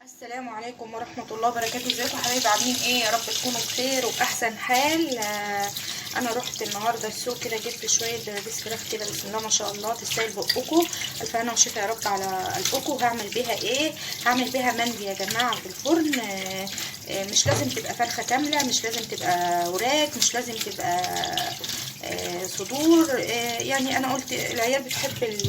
السلام عليكم ورحمة الله وبركاته. ازيكم حبايبي، عاملين ايه؟ يا رب تكونوا بخير وبأحسن حال. انا رحت النهارده السوق كده، جبت شوية دبابيس فراخ كده، بسم الله ما شاء الله تستاهل بقكم، الف هنا وشفا يا رب على قلبكم. هعمل بيها ايه؟ هعمل بيها مندي يا جماعة في الفرن. مش لازم تبقى فرخة كاملة، مش لازم تبقى وراك، مش لازم تبقى صدور. يعني انا قلت العيال بتحب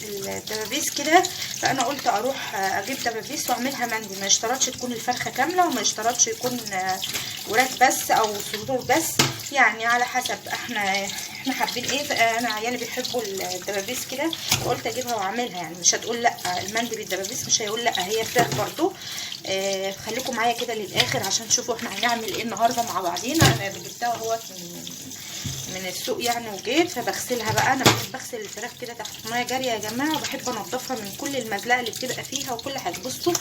الدبابيس كده، فانا قلت اروح اجيب دبابيس واعملها مندي. ما اشترطش تكون الفرخه كاملة، وما اشترطش يكون وراك بس او صدور بس، يعني على حسب احنا حابين ايه. انا عيالي بيحبوا الدبابيس كده، وقلت اجيبها واعملها، يعني مش هتقول لا المندي بالدبابيس، مش هيقول لا، هي فراخ برضو. خليكم معايا كده للاخر عشان تشوفوا احنا هنعمل ايه النهارده مع بعضينا. انا جبتها اهوت من السوق يعني، وجيت فبغسلها بقى. انا بحب اغسل الفراخ كده تحت مية جارية يا جماعة، وبحب انضفها من كل المزلقه اللي بتبقى فيها وكل حاجة. بصوا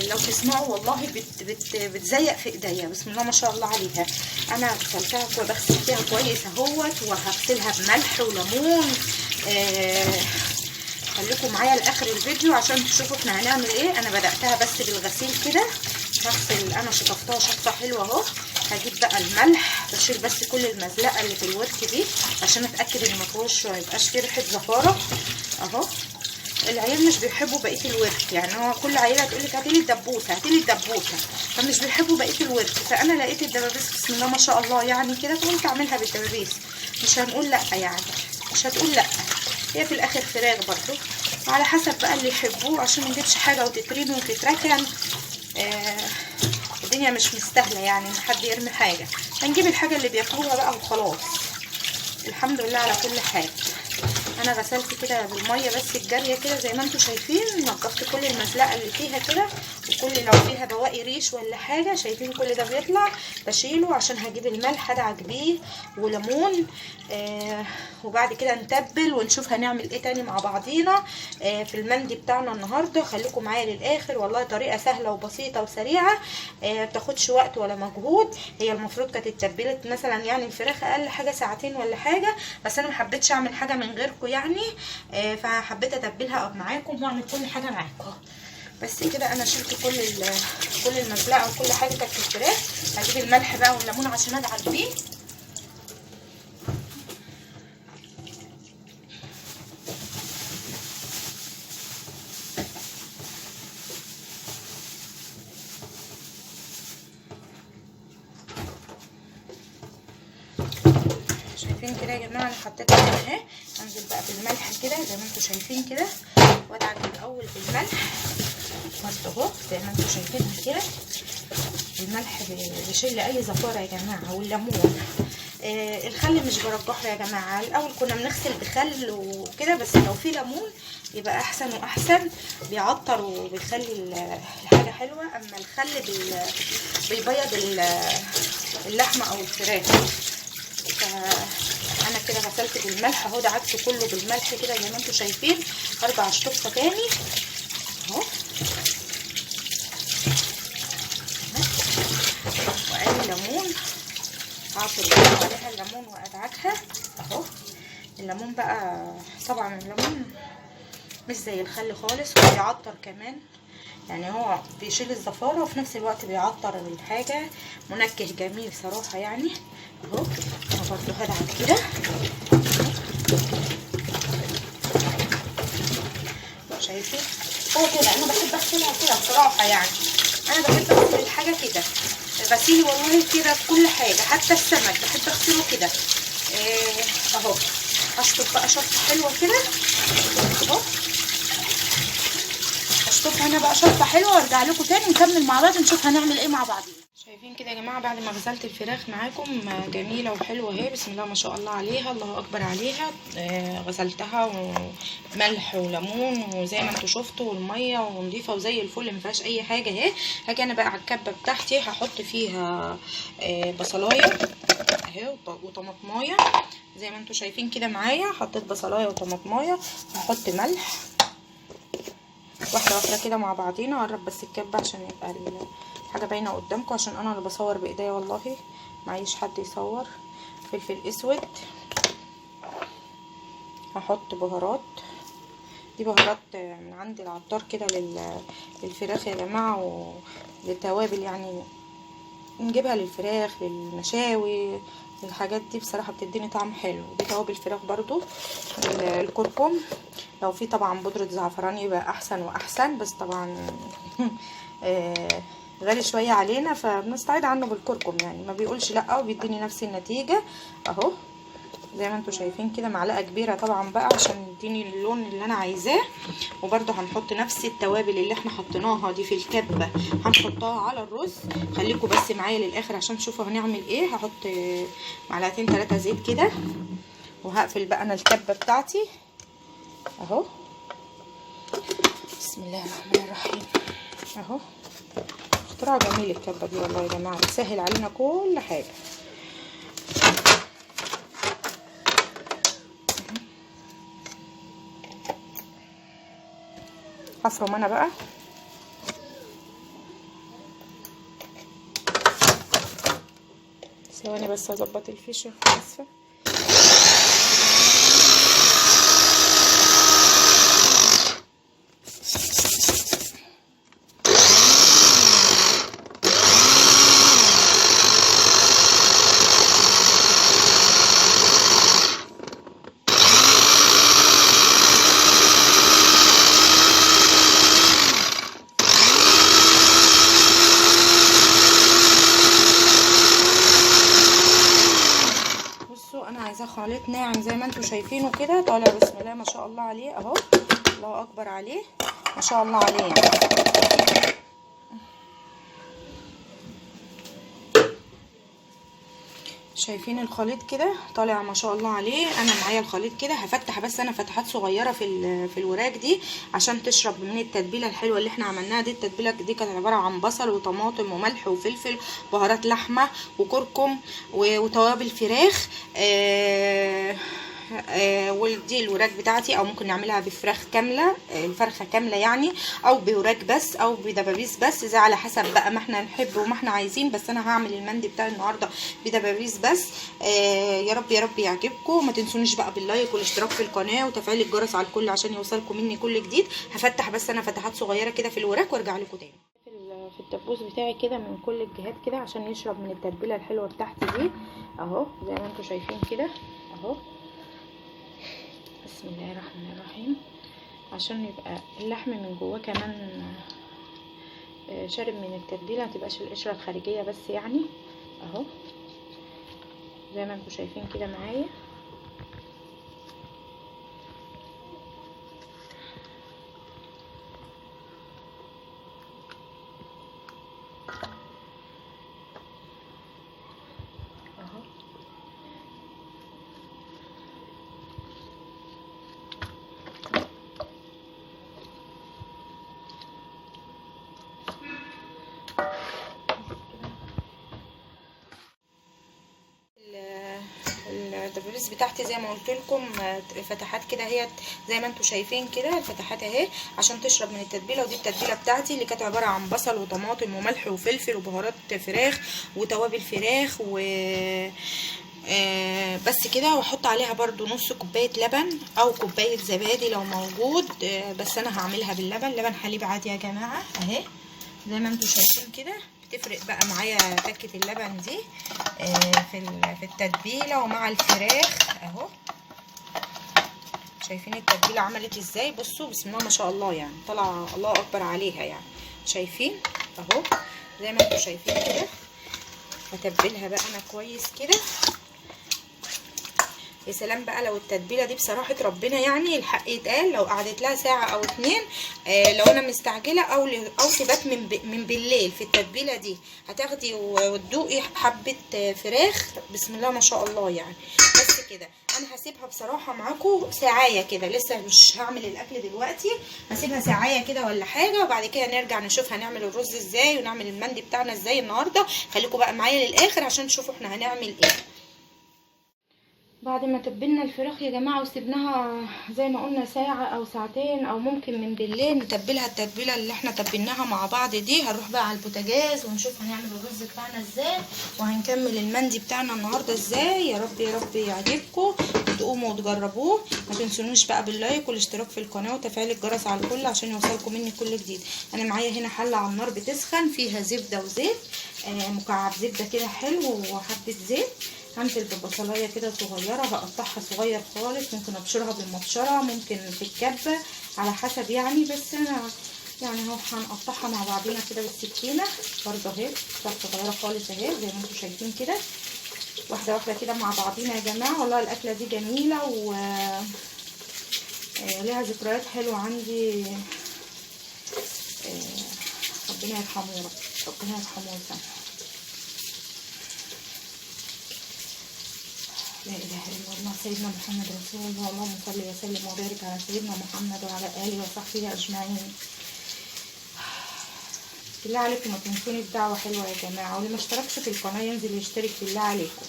لو تسمعوا والله بت بت بتزيق في ايديا، بسم الله ما شاء الله عليها. انا غسلتها وبغسل فيها كويس اهوت، وهغسلها بملح وليمون. خليكم معايا لاخر الفيديو عشان تشوفوا احنا هنعمل ايه. انا بداتها بس بالغسيل كده، هغسل. انا شطفتها شطفه حلوة اهو. هجيب بقى الملح، بشيل بس كل المزلقه اللي في الورك دي عشان اتاكد ان ما فيهوش، ما يبقاش فيه ريحه زفاره اهو. العيال مش بيحبوا بقية الورك، يعني هو كل عيله تقول لك هاتي لي الدبوسه هاتي لي الدبوسه، فمش بيحبوا بقية الورك. فانا لقيت الدبابيس بسم الله ما شاء الله يعني كده، فقلت اعملها بالدبابيس، مش هنقول لا يعني، مش هتقول لا، هي في الاخر فراخ برضو، وعلى حسب بقى اللي يحبوه، عشان ما نجيبش حاجة وتترمي وتتركن. الدنيا مش مستاهلة يعني ان حد يرمي حاجة، هنجيب الحاجة اللي بياكلوها بقى وخلاص. الحمد لله على كل حال. انا غسلت كده بالمية بس الجارية كده زي ما انتم شايفين، نضفت كل المزلقه اللي فيها كده، وكل لو فيها بواقي ريش ولا حاجة، شايفين كل ده بيطلع بشيله، عشان هجيب الملح ادعك بيه وليمون. وبعد كده نتبل ونشوف هنعمل ايه تاني مع بعضينا في المندي بتاعنا النهارده. خليكم معايا للاخر، والله طريقه سهلة وبسيطة وسريعة، بتاخدش وقت ولا مجهود. هي المفروض كانت اتبلت مثلا يعني الفراخ اقل حاجة ساعتين ولا حاجة، بس انا ما حبيتش اعمل حاجة من غيركم يعني، فحبيت اتبلها معاكم واعمل كل حاجة معاكم. بس كده انا شلت كل المزلقه وكل حاجة كانت في الفراخ. هجيب الملح بقى والليمون عشان ادعك بيه. شايفين كده يا جماعة انا حطيتها اهي. هنزل بقى بالملح كده زي ما انتم شايفين كده، وادعك الاول بالملح بس اهو زي ما انتم شايفين كده. الملح بيشيل اي زفاره يا جماعة، والليمون. الخل مش برجحه يا جماعة، الاول كنا بنغسل بخل وكده، بس لو في ليمون يبقى احسن واحسن، بيعطر وبيخلي الحاجة حلوة. اما الخل بيبيض اللحمة او الفراخ. انا كده غسلت بالملح اهو، دعكت كله بالملح كده زي ما انتم شايفين. هرجع اشطفها تاني اهو، وادي ليمون، هعصر عليها الليمون وادعكها اهو. الليمون بقى طبعا الليمون مش زي الخل خالص، وبيعطر كمان، يعني هو بيشيل الزفاره وفي نفس الوقت بيعطر الحاجة، منكه جميل صراحة يعني اهو. انا برضو هدعك كده، شايفين هو كده. انا بحب اغسلها كده بصراحة يعني، انا بحب اغسل الحاجة كده، غسيلي والله كده في كل حاجة، حتى السمك بحب اغسله كده. اهو هشطف بقى شطفه حلوة كده اهو، اشطفها انا بقى شطفه حلوة وارجع لكم تاني نكمل مع بعض، نشوف هنعمل ايه مع بعض. شايفين كده يا جماعة بعد ما غسلت الفراخ معاكم جميلة وحلوه اهي، بسم الله ما شاء الله عليها، الله اكبر عليها. غسلتها وملح وليمون وزي ما انتم شفتوا، والمية ونضيفه وزي الفل، ما فيهاش اي حاجة اهي. هاجي انا بقى على الكبه بتاعتي، هحط فيها بصلايه اهي وطماطمايه زي ما انتم شايفين كده معايا. حطيت بصلايه وطماطمايه، هحط ملح واحدة واحدة كده مع بعضينا. اقرب بس الكبه عشان يبقى حاجة باينة قدامكم، عشان انا اللي بصور بايديا والله معيش حد يصور. فلفل اسود، هحط بهارات، دي بهارات من عند العطار كده للفراخ يا جماعة، وللتوابل يعني نجيبها للفراخ للمشاوي الحاجات دي، بصراحة بتديني طعم حلو. دي توابل فراخ برضو، الكركم لو في طبعا بودره زعفران يبقى احسن واحسن، بس طبعا غالي شوية علينا فبنستعيد عنه بالكركم، يعني ما بيقولش لا وبيديني نفس النتيجة اهو زي ما انتم شايفين كده. معلقه كبيرة طبعا بقى عشان يديني اللون اللي انا عايزاه. وبرده هنحط نفس التوابل اللي احنا حطيناها دي في الكبه هنحطها على الرز. خليكم بس معايا للاخر عشان تشوفوا هنعمل ايه. هحط معلقتين 3 زيت كده، وهقفل بقى انا الكبه بتاعتي اهو. بسم الله الرحمن الرحيم اهو. اختراع جميل الكبه دي والله يا جماعة، بتسهل علينا كل حاجة. هفرم انا بقى ثواني بس اظبط الفيشه، اسفه. خليط ناعم زي ما انتم شايفينه كده، طالع بسم الله ما شاء الله عليه اهو، الله اكبر عليه ما شاء الله عليه. شايفين الخليط كده طالع ما شاء الله عليه. انا معايا الخليط كده، هفتح بس انا فتحات صغيرة في الوراك دي عشان تشرب من التتبيله الحلوة اللي احنا عملناها دي. التتبيله دي كانت عبارة عن بصل وطماطم وملح وفلفل، بهارات لحمه وكركم وتوابل فراخ. ودي الوراك بتاعتي، او ممكن نعملها بفراخ كاملة، الفرخه كاملة يعني، او بوراك بس او بدبابيس بس، زي على حسب بقى ما احنا نحب وما احنا عايزين. بس انا هعمل المندي بتاع النهارده بدبابيس بس. يا رب يا رب يعجبكم. ما تنسونيش بقى بال like والاشتراك في القناة وتفعيل الجرس على الكل عشان يوصلكم مني كل جديد. هفتح بس انا فتحات صغيرة كده في الوراك وارجع لكم تاني في الدبوس بتاعي كده من كل الجهات كده عشان يشرب من التتبيله الحلوة بتاعتي دي اهو زي ما انتم شايفين كده اهو. بسم الله الرحمن الرحيم، عشان يبقى اللحم من جواه كمان شارب من التتبيله، ما تبقاش القشرة الخارجية بس يعني اهو زي ما انتم شايفين كده معايا. الدبابيس بتاعتي زي ما قلت لكم فتحات كده اهي زي ما انتم شايفين كده، الفتحات اهي عشان تشرب من التتبيله. ودي التتبيله بتاعتي اللي كانت عبارة عن بصل وطماطم وملح وفلفل وبهارات فراخ وتوابل فراخ و بس كده. واحط عليها برده نص كوباية لبن او كوباية زبادي لو موجود، بس انا هعملها باللبن، لبن حليب عادي يا جماعة اهي زي ما انتم شايفين كده. بتفرق بقى معايا تكه اللبن دي في التتبيله ومع الفراخ اهو. شايفين التتبيله عملت ازاي؟ بصوا بسم الله ما شاء الله يعني طلع الله اكبر عليها يعني، شايفين اهو زي ما انتم شايفين كده. هتبلها بقى انا كويس كده. يا سلام بقى لو التتبيله دي بصراحة ربنا يعني الحق يتقال، لو قعدت لها ساعة او اتنين، لو انا مستعجلة او تبات من بالليل في التتبيله دي، هتاخدي وتدوقي حبه فراخ بسم الله ما شاء الله يعني. بس كده انا هسيبها بصراحة معاكم ساعايه كده، لسه مش هعمل الاكل دلوقتي، هسيبها ساعايه كده ولا حاجة، وبعد كده نرجع نشوف هنعمل الرز ازاي ونعمل المندي بتاعنا ازاي النهارده. خليكم بقى معايا للاخر عشان تشوفوا احنا هنعمل ايه. بعد ما تبلنا الفراخ يا جماعة وسيبناها زي ما قلنا ساعة او ساعتين او ممكن من بالليل نتبلها التتبيله اللي احنا تبلناها مع بعض دي، هنروح بقى على البوتاجاز ونشوف هنعمل الرز بتاعنا ازاي، وهنكمل المندي بتاعنا النهارده ازاي. يا رب يا رب يعجبكم وتقوموا وتجربوه. ما تنسونوش بقى بال like والاشتراك في القناة وتفعيل الجرس على الكل عشان يوصلكم مني كل جديد. انا معايا هنا حله على النار بتسخن فيها زبدة وزيت، مكعب زبدة كده حلو وحبه زيت. هنزل ببصلايه كده صغيرة، هقطعها صغير خالص، ممكن ابشرها بالمبشره، ممكن في الكبه على حسب يعني، بس انا يعني اهو هنقطعها مع بعضينا كده بالسكينة برضه اهي، صغيرة خالص اهي زي ما انتم شايفين كده، واحدة واحدة كده مع بعضينا يا جماعة. والله الاكلة دي جميلة و ليها ذكريات حلوة عندي. ربنا يرحمه يا رب، ربنا يرحمه ويسامحه. لا اله الا الله سيدنا محمد رسول الله. اللهم صل وسلم وبارك على سيدنا محمد وعلى اله وصحبه اجمعين. بالله عليكم ما تنسوني بدعوة حلوة يا جماعة، واللي ما اشتركش في القناة ينزل يشترك بالله عليكم،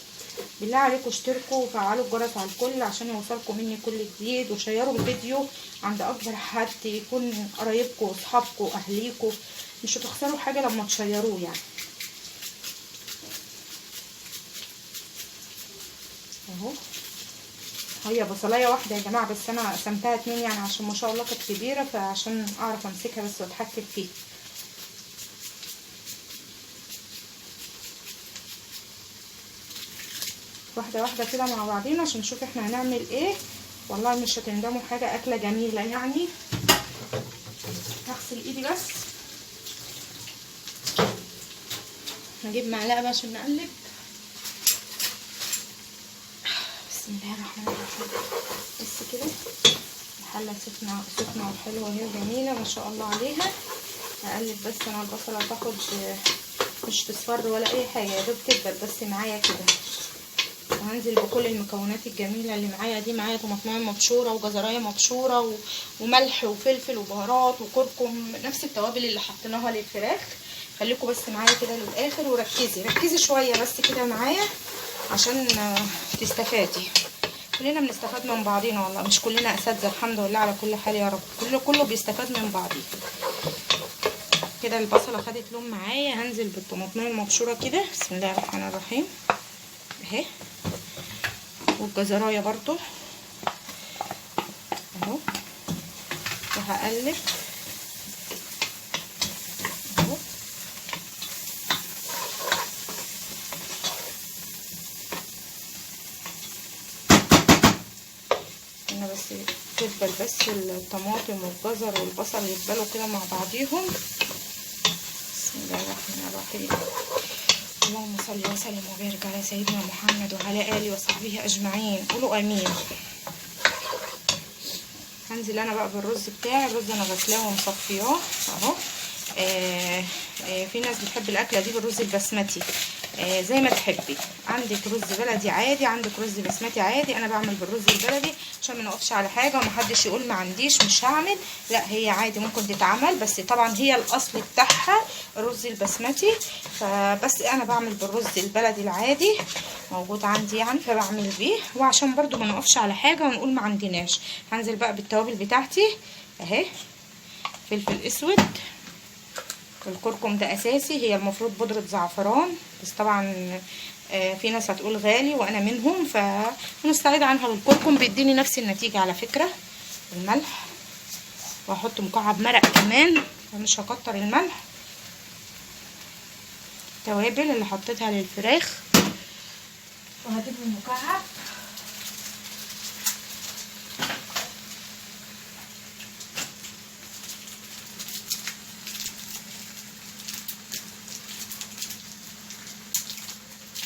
بالله عليكم اشتركوا وفعلوا الجرس على الكل عشان يوصلكم مني كل جديد، وشيروا الفيديو عند اكبر حد يكون قرايبكم واصحابكم واهليكم، مش هتخسروا حاجة لما تشيروه يعني. اهو هي بصلايه واحدة يا جماعة، بس انا قسمتها 2 يعني عشان ما شاء الله كانت كبيرة، فعشان اعرف امسكها بس واتحكم فيها. واحدة واحدة كده مع بعضينا عشان نشوف احنا هنعمل ايه. والله مش هتندموا حاجة، اكله جميلة يعني. هغسل ايدي بس، هجيب معلقه بقى عشان نقلب. بسم الله الرحمن الرحيم. بس كده الحلة سخنة سخنة وحلوه اهي وجميلة ما شاء الله عليها. هقلب بس انا البصله تاخد مش تصفر ولا اي حاجة، يا دوب تدبل بس معايا كده. وهنزل بكل المكونات الجميلة اللي معايا دي. معايا طماطمايه مبشوره وجزرايه مبشوره وملح وفلفل وبهارات وكركم، نفس التوابل اللي حطيناها للفراخ. خليكم بس معايا كده للاخر وركزي ركزي شوية بس كده معايا عشان تستفادي. كلنا بنستفاد من بعضينا والله، مش كلنا اساتذة الحمد لله على كل حال يا رب، كله بيستفاد من بعضيه. كده البصله خدت لون معايا، هنزل بالطماطمايه المبشوره كده، بسم الله الرحمن الرحيم اهي، والجزرايه برضو اهو، وهقلب اهو. انا بس تدبل بس الطماطم والجزر والبصل يدبلوا كده مع بعضيهم. بسم الله الرحمن الرحيم. اللهم صل وسلم وبارك على سيدنا محمد وعلى اله وصحبه اجمعين، قولوا امين. هنزل انا بقى بالرز بتاعي. الرز انا غسلاه ومصفياه اهو. في ناس بتحب الاكلة دي بالرز البسمتي، زي ما تحبي. عندك رز بلدي عادي، عندك رز بسمتي عادي. انا بعمل بالرز البلدي عشان ما نقفش على حاجة ومحدش يقول ما عنديش مش هعمل، لا هي عادي ممكن تتعمل، بس طبعا هي الاصل بتاعها الرز البسمتي، فبس انا بعمل بالرز البلدي العادي موجود عندي يعني، فبعمل بيه. وعشان برضو ما نقفش على حاجة ونقول ما عندناش. هنزل بقى بالتوابل بتاعتي اهي، فلفل اسود، الكركم ده اساسي، هي المفروض بودرة زعفران بس طبعا في ناس هتقول غالي وانا منهم، فنستعيد عنها بالكركم، بيديني نفس النتيجة على فكرة. الملح، واحط مكعب مرق كمان، مش هكتر الملح. التوابل اللي حطيتها للفراخ، وهجيب المكعب.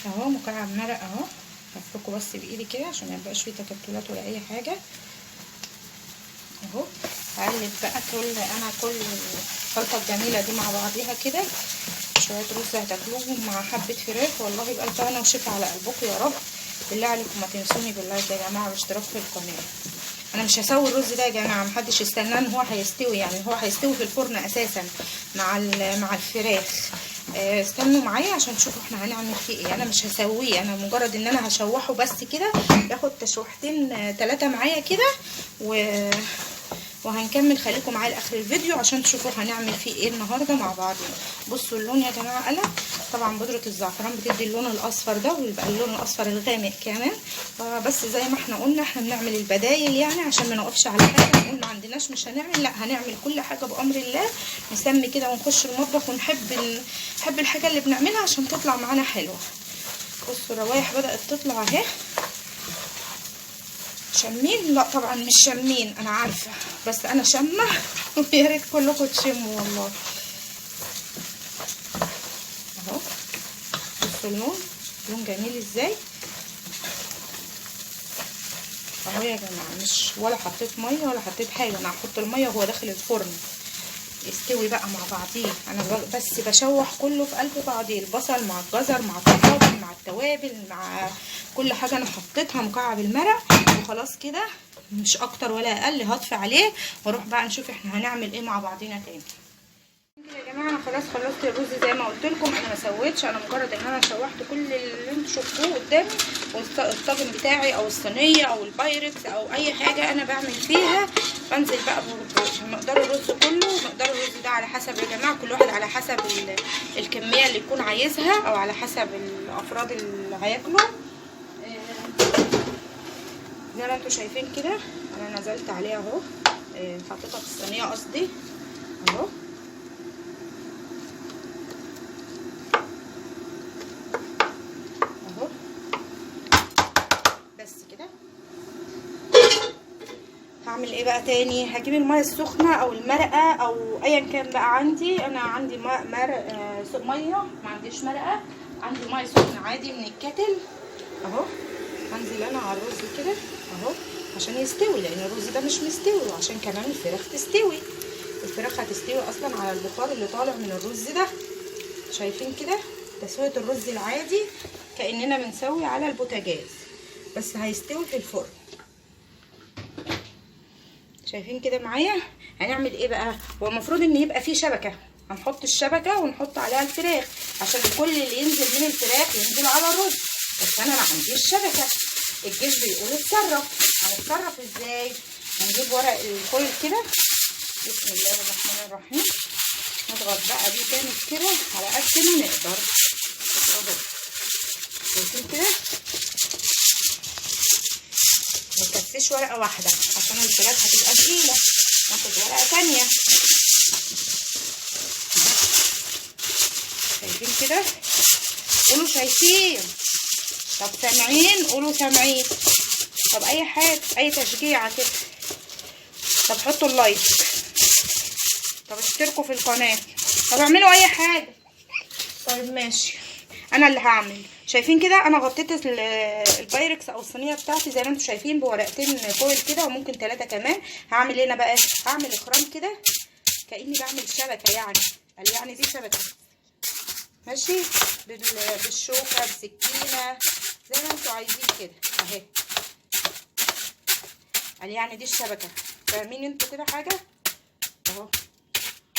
اهو مكعب مرق اهو، هفركه بس بايدي كده عشان ما يبقاش فيه تكتلات ولا اي حاجة اهو. هقلب بقى كل الخلطة الجميلة دي مع بعضيها كده. شوية رز هتاكلوهم مع حبه فراخ، والله يبقى الف هنا وشفا على قلبكم يا رب. بالله عليكم ما تنسوني بال like يا جماعة والاشتراك في القناة. انا مش هسوي الرز ده يا جماعة، محدش يستناه ان هو هيستوي، يعني هو هيستوي في الفرن اساسا مع الفراخ. استنوا معايا عشان تشوفوا احنا هنعمل فيه ايه. انا مش هسويه، انا مجرد ان انا هشوحه بس كده، ياخد تشويحتين 3 معايا كده وهنكمل. خليكم معايا لاخر الفيديو عشان تشوفوا هنعمل فيه ايه النهارده مع بعض. بصوا اللون يا جماعة قلب. طبعا بودره الزعفران بتدي اللون الاصفر ده، ويبقى اللون الاصفر الغامق كمان. بس زي ما احنا قلنا احنا بنعمل البدايل يعني عشان ما نقفش على حاجة نقول ما عندناش مش هنعمل، لا هنعمل كل حاجة بامر الله. نسمي كده ونخش المطبخ ونحب نحب الحاجة اللي بنعملها عشان تطلع معانا حلوة. بصوا الروايح بدات تطلع اهي. شمين؟ لا طبعا مش شمين، انا عارفه، بس انا شمه ويا ريت كلكم تشموا والله. اهو بصوا اللون، لون جميل ازاي اهو يا جماعة. مش ولا حطيت مية ولا حطيت حاجة، انا هحط المية وهو داخل الفرن يستوي بقى مع بعضيه. انا بس بشوح كله في قلب بعضيه، البصل مع الجزر مع الطماطم مع التوابل مع كل حاجة انا حطيتها، مكعب المرق وخلاص كده، مش اكتر ولا اقل. هطفي عليه واروح بقى نشوف احنا هنعمل ايه مع بعضينا تاني. يا جماعة انا خلاص خلصت الرز زي ما قلت لكم، انا ما سويتش، انا مجرد ان انا شوحت كل اللي انتوا شفتوه قدامي، والطاجن بتاعي او الصينية او البايركس او اي حاجة انا بعمل فيها. بنزل بقى بمقدار الرز كله. مقدار الرز ده على حسب يا جماعة، كل واحد على حسب الكمية اللي يكون عايزها او على حسب الافراد اللي هياكلوا. زي ما انتوا شايفين كده انا نزلت عليها اهو، حطيتها في الصينية قصدي اهو. بس كده. هعمل ايه بقى تاني؟ هجيب المية السخنة او المرقه او ايا كان بقى عندي. انا عندي مية، ما عنديش مرقه، عندي مية سخنة عادي من الكتل اهو. هنزل انا على الرز كده اهو عشان يستوي، لان الرز ده مش مستوي، وعشان كمان الفراخ تستوي. الفراخ هتستوي اصلا على البخار اللي طالع من الرز ده. شايفين كده تسويه الرز العادي كاننا بنسوي على البوتاجاز، بس هيستوي في الفرن. شايفين كده معايا؟ هنعمل ايه بقى؟ هو المفروض ان يبقى فيه شبكة، هنحط الشبكة ونحط عليها الفراخ عشان كل اللي ينزل من الفراخ ينزل على الرز. بس انا ما عنديش شبكة، الجيش بيقول اتصرف. هنتصرف ازاي؟ هنجيب ورق الفويل كده، بسم الله الرحمن الرحيم، نضغط بقى بيه جامد كده على قد ما نقدر اهو. شايفين كده؟ ما تكفيش ورقة واحدة عشان الفراخ هتبقى تقيلة، ناخد ورقة تانية. شايفين كده؟ قولوا شايفين. طب سامعين؟ قولوا سامعين. طب اي حاجة، اي تشجيعه كده. طب حطوا ال like، طب اشتركوا في القناة، طب اعملوا اي حاجة. طيب ماشي، انا اللي هعمل. شايفين كده؟ انا غطيت البايركس او الصينية بتاعتي زي ما انتم شايفين بورقتين foil كده، وممكن 3 كمان. هعمل ايه انا بقى؟ هعمل اخرام كده كاني بعمل شبكة، يعني قال يعني دي شبكة، ماشي، بالشوكة بسكينة زي ما انتم عايزين كده اهي. قال يعني دي الشبكة. فاهمين انتوا كده حاجة اهو؟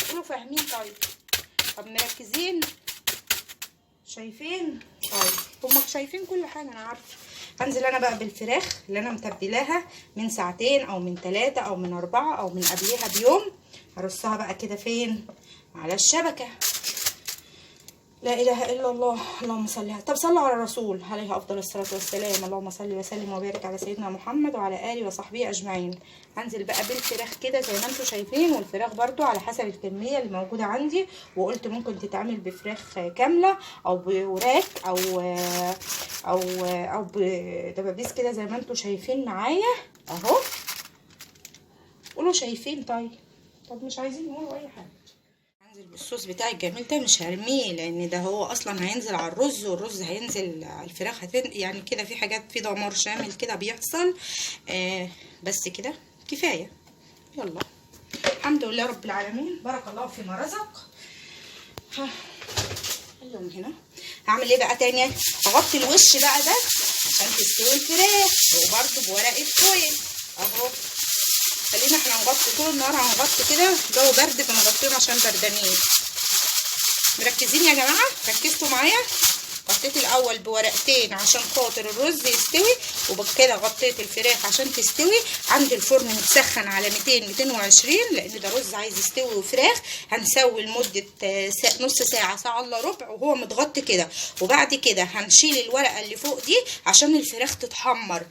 قولوا فاهمين. طيب طب مركزين؟ شايفين؟ طيب هما شايفين كل حاجة انا عارفه. هنزل انا بقى بالفراخ اللي انا متبلاها من ساعتين او من 3 او من 4 او من قبلها بيوم. هرصها بقى كده فين؟ على الشبكة. لا اله الا الله، اللهم صل. طب صلوا على الرسول عليه افضل الصلاة والسلام. اللهم صل وسلم وبارك على سيدنا محمد وعلى اله وصحبه اجمعين. هنزل بقى بالفراخ كده زي ما انتم شايفين، والفراخ برضو على حسب الكمية اللي موجودة عندي، وقلت ممكن تتعمل بفراخ كاملة او بوراك او او او بدبابيس كده زي ما انتم شايفين معايا اهو. قولوا شايفين. طيب طب مش عايزين نقولوا اي حاجة. هنزل بالصوص بتاع الجميل ده، مش هرميه لان ده هو اصلا هينزل على الرز، والرز هينزل على الفراخ، يعني كده في حاجات في دمار شامل كده بيحصل. بس كده كفاية. يلا الحمد لله رب العالمين، بارك الله فيما رزق. خليهم هنا. هعمل ايه بقى تاني؟ اغطي الوش بقى ده عشان تستوي الفراخ، وبرده بورق الفويل اهو. خلينا احنا نغطي طول النهار، هنغطي كده، الجو برد فنغطيهم عشان بردانين. مركزين يا جماعة؟ ركزتوا معايا؟ غطيت الاول بورقتين عشان خاطر الرز يستوي، وبكده غطيت الفراخ عشان تستوي. عندي الفرن متسخن على 200 220 لان ده رز عايز يستوي وفراخ. هنسوي لمدة نص ساعة، ساعة الا ربع، وهو متغطي كده. وبعد كده هنشيل الورقة اللي فوق دي عشان الفراخ تتحمر.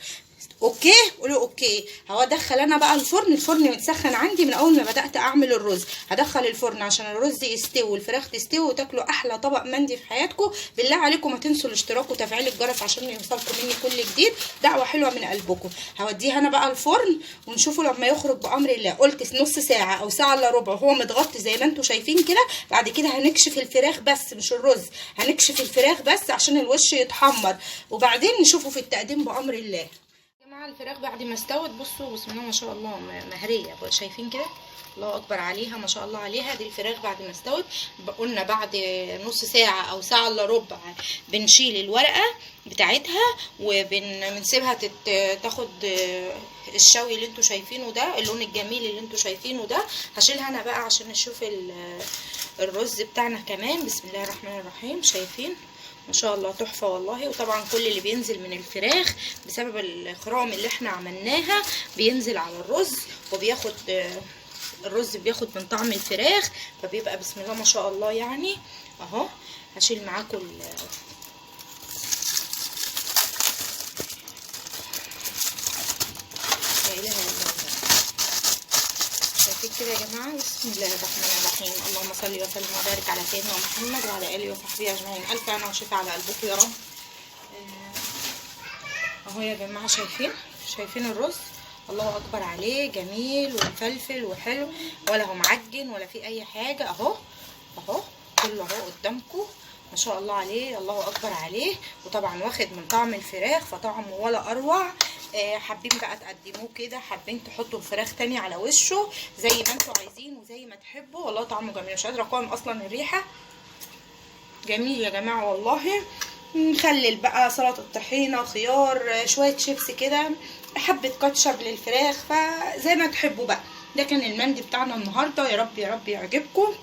okay؟ قولوا okay. هو ادخل انا بقى الفرن، الفرن متسخن عندي من اول ما بدات اعمل الرز. هدخل الفرن عشان الرز يستوي والفراخ تستوي وتاكلوا احلى طبق مندي في حياتكم. بالله عليكم ما تنسوا الاشتراك وتفعيل الجرس عشان يوصلكم مني كل جديد. دعوه حلوة من قلبكم. هوديها انا بقى الفرن ونشوفه لما يخرج بامر الله. قلت نص ساعة او ساعة الا ربع وهو متغطي زي ما انتم شايفين كده. بعد كده هنكشف الفراخ بس مش الرز، هنكشف الفراخ بس عشان الوش يتحمر، وبعدين نشوفه في التقديم بامر الله. الفراخ بعد ما استوت بصوا بسم الله ما شاء الله مهريه، شايفين كده؟ الله اكبر عليها ما شاء الله عليها. دي الفراخ بعد ما استوت، قلنا بعد نص ساعة او ساعة الا ربع بنشيل الورقة بتاعتها وبنسيبها تاخد الشوي اللي انتوا شايفينه ده، اللون الجميل اللي انتوا شايفينه ده. هشيلها انا بقى عشان نشوف الرز بتاعنا كمان. بسم الله الرحمن الرحيم. شايفين ما شاء الله تحفة والله. وطبعا كل اللي بينزل من الفراخ بسبب الخرام اللي احنا عملناها بينزل على الرز، وبياخد الرز بياخد من طعم الفراخ، فبيبقى بسم الله ما شاء الله يعني. اهو هشيل معاكم لا اله الا الله. شايفين كده يا جماعة؟ بسم الله الرحمن الرحيم. اللهم صل وسلم وبارك على سيدنا محمد وعلى اله وصحبه اجمعين. الف هنا وشفا على قلبكم يا رب. اهو يا جماعة شايفين، شايفين الرز الله اكبر عليه، جميل ومفلفل وحلو، ولا هو معجن ولا في اي حاجة. اهو اهو كله اهو قدامكم ما شاء الله عليه، الله اكبر عليه. وطبعا واخد من طعم الفراخ فطعمه ولا اروع. حابين بقى تقدموه كده، حابين تحطوا الفراخ تاني على وشه زي ما انتوا عايزين وزي ما تحبوا. والله طعمه جميل، مش قادرة اقاوم اصلا الريحة. جميل يا جماعة والله. نخلل بقى سلطة طحينه، خيار، شوية شيبس كده، حبه كاتشب للفراخ، فزي ما تحبوا بقى. ده كان المندي بتاعنا النهارده، يا رب يا رب يعجبكم.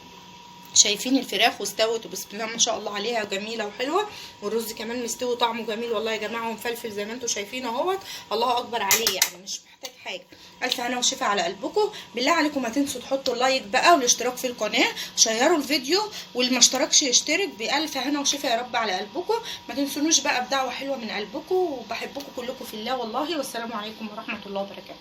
شايفين الفراخ واستوت وبسم الله ما شاء الله عليها جميلة وحلوه، والرز كمان مستوي طعمه جميل والله يا جماعة، ومفلفل زي ما انتم شايفين اهوت، الله اكبر عليه يعني مش محتاج حاجة. الف هنا وشفا على قلبكم. بالله عليكم ما تنسوا تحطوا ال like بقى والاشتراك في القناة، شيروا الفيديو، واللي ما اشتركش يشترك. بالف هنا وشفا يا رب على قلبكم. ما تنسونوش بقى بدعوة حلوة من قلبكم، وبحبكم كلكم في الله والله. والسلام عليكم ورحمة الله وبركاته.